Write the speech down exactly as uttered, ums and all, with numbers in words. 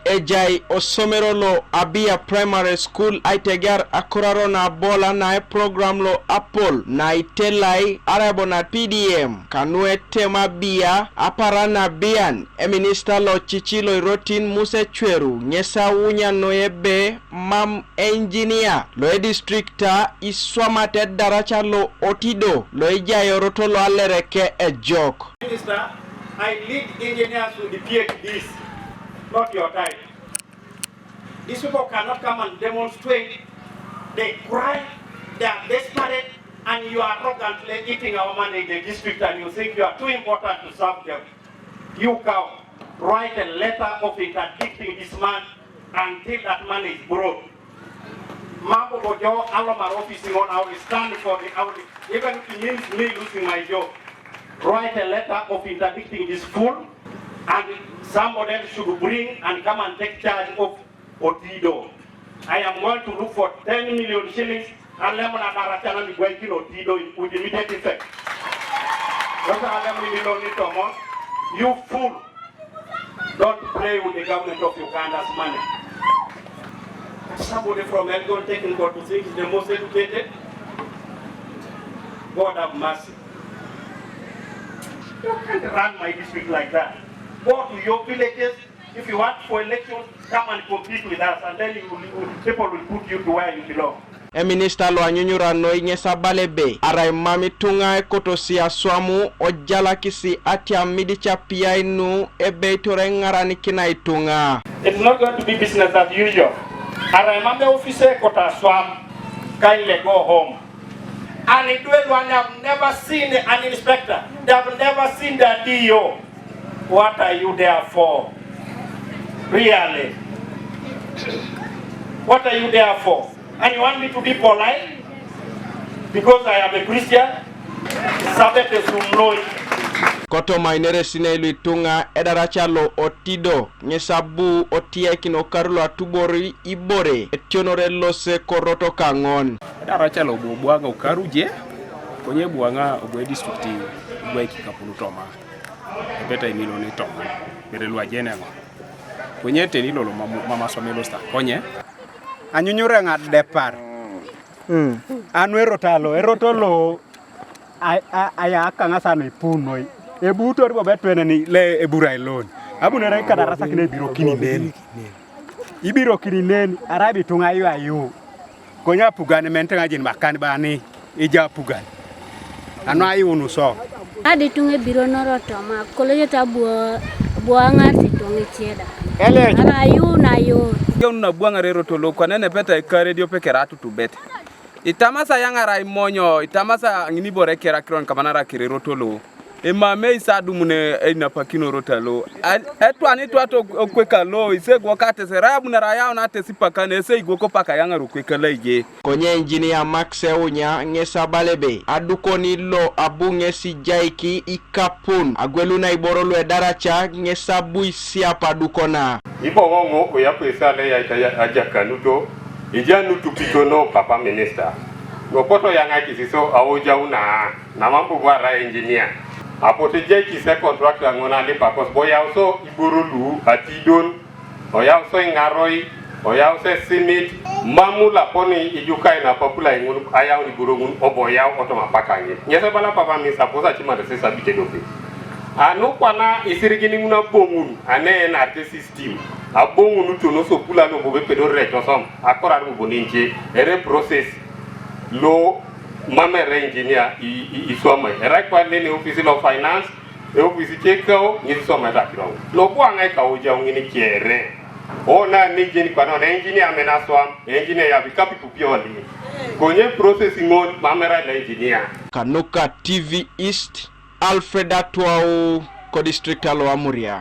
Ejai osomero lo Abia Primary School aitegear akoraro na bola na eprogram lo apol na itelai arebo na P D M kanu etem Abia apara na bian. Eminista lo cici lo irotin Musa Ecweru ŋes aunya noi ebe mam engineer lo edistrikta iswamate edaraca lo Otido lo ejai oroto lo alereke ejok. Minister, I need engineers with PhDs, not your type. These people cannot come and demonstrate. They cry, they are desperate, and you are arrogantly eating our money in the district, and you think you are too important to serve them. You come, write a letter of interdicting this man until that money is brought. Mambo bojo alo mar office ŋo, I will stand for the hourly, even if it means me losing my job. Write a letter of interdicting this fool, and somebody should bring and come and take charge of Otido. I am going to look for ten million shillings. Alem na daraca na ni gwaikino Otido with immediate effect. Sasa alem ni milioni tomon. You fool. Don't play with the government of Uganda's money. Somebody from Elgon Technical to think is the most educated. God have mercy. You can't run my district like that. Go to your villages. If you want for election, come and compete with us, and then you, you, people will put you to where you belong. Eminista lo anyunyura noi ŋes abala ebe arai mam ituŋa ekotosi aswamu ojalakisi atiam midicapiai nu ebe itore eŋaranikina ituŋa. It's not going to be business as usual. Arai mam eofisi ekoto aswam, kindly go home. And Idwelu, and have never seen an inspector. They have never seen the D O. What are you there for? Really? What are you there for? And you want me to be polite? Because I am a Christian? Sabete sumnoi. Kotoma ineresinei lu ituŋa edaraca lo Otido, ŋes abu otiaikin okaru lo atubor ibore etionore lose koroto kaŋon. Edaraca lo obu obwaŋa okaru je, konye ebwaŋa obu edistrict, ebwaiki ikapun toma, ebeta imilioni tomon, bere lu ajeneŋo. Konye teni lolo mam, mam aswam elosit akonye. Anyunyureŋ adepar. Mm. Anu erot alo, erot lo a, a, aya akaŋasa noi pun noi. Ebuutor bobo etweneni le eburai lon. Abunere kadarasakin ebirokini neni. Ibirokini neni, arai ituŋa ayu ayu. Konye apugan mente ŋajin makan bani, ija apugan. Anu ayuun so. Adi ituŋa ebironoro toma, kolejet abuo, abuo aŋarit ituŋa ice da. Ele. Arai ayuun ayuun. Keun nabuaŋar erot lo, kwanene peta ekar ediope kera atutubet. Itamasa yaŋ arai monyo, itamasa ŋinibore kera kiron kamanara kere erot lo. Emamei sa adumun einapakinoro talo. Etwan itwat okweka lo, isegwok atesera abuner ayaun atesi paka nese igwok paka yaŋar okweka laije. Konye engineer Max Eunya ŋes abala ebe, adukoni lo abu ŋes ijaiki ikapun, agwelun aiboro lu edaraca ŋes abu isiap adukona. Iboŋo ŋo oyapu esale yaita ajakanuto, ejanutu pitono papa minister. Nopoto yaŋakis iso aojauna. Namam bobo arai engineer. Apotu ejaikis econtractor ŋun alipakos, bo oyau so iboro lu atidon, oyau so iŋaroi, oyau so esimit, mam laponi ijukai napapulai ŋun ayaun iboro ŋun obo oyau otoma paka ŋin. Ŋes ebala papa mi sapos acimar sesa bitedope. Anu kwana isirigin ŋun aboŋun, ane enarte system, aboŋun tono sopula lobo bepedorere tosom, akorar bobo nince, ere process. Lo mam erai engineer i, i, iswamai. Erai kwa nene ofisi lo finance, e ofisi kekao, ŋesi iswamai takirau. Lo kwa ŋai ka ojau ŋini kere. O na nejeni kwa nona engineer mena swam, engineer ya bikapi pupioli. Konye process ŋol mam erai lo engineer. Kanuka T V East, Alfred Atwau, ko district alo Amuria.